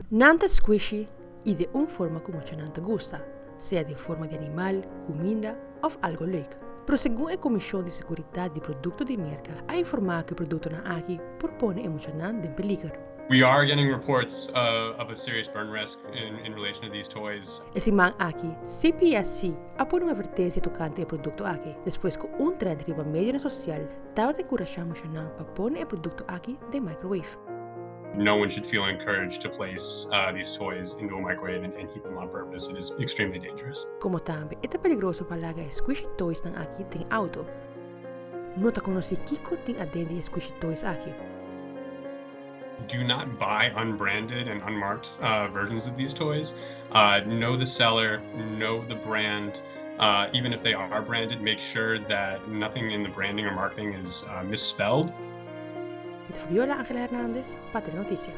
Nan ta squishy y den un forma cu muchanan ta gusta, sea den forma di animal, cuminda of algo leuk. Pero segun e Comision di Seguridad di Producto di Merca a informa cu e productonan aki por pone e muchanan den peliger. We are getting reports of a serious burn risk in relation to these toys. E siman aki, CPSC a pone un advertencia tocante e producto aki, despues cu un trend riba medionan social tabata encurasha muchanan pa pone e producto aki den microwave. No one should feel encouraged to place these toys into a microwave and heat them on purpose. It is extremely dangerous. Como tambe e ta peligroso pa laga e squishy toysnan aki den auto. No ta conoci kico tin aden di e squishy toys aki. Do not buy unbranded and unmarked versions of these toys. Know the seller, know the brand. Even if they are branded, make sure that nothing in the branding or marketing is misspelled. Mi ta Fabiola Angela Hernandez pa Telenoticia.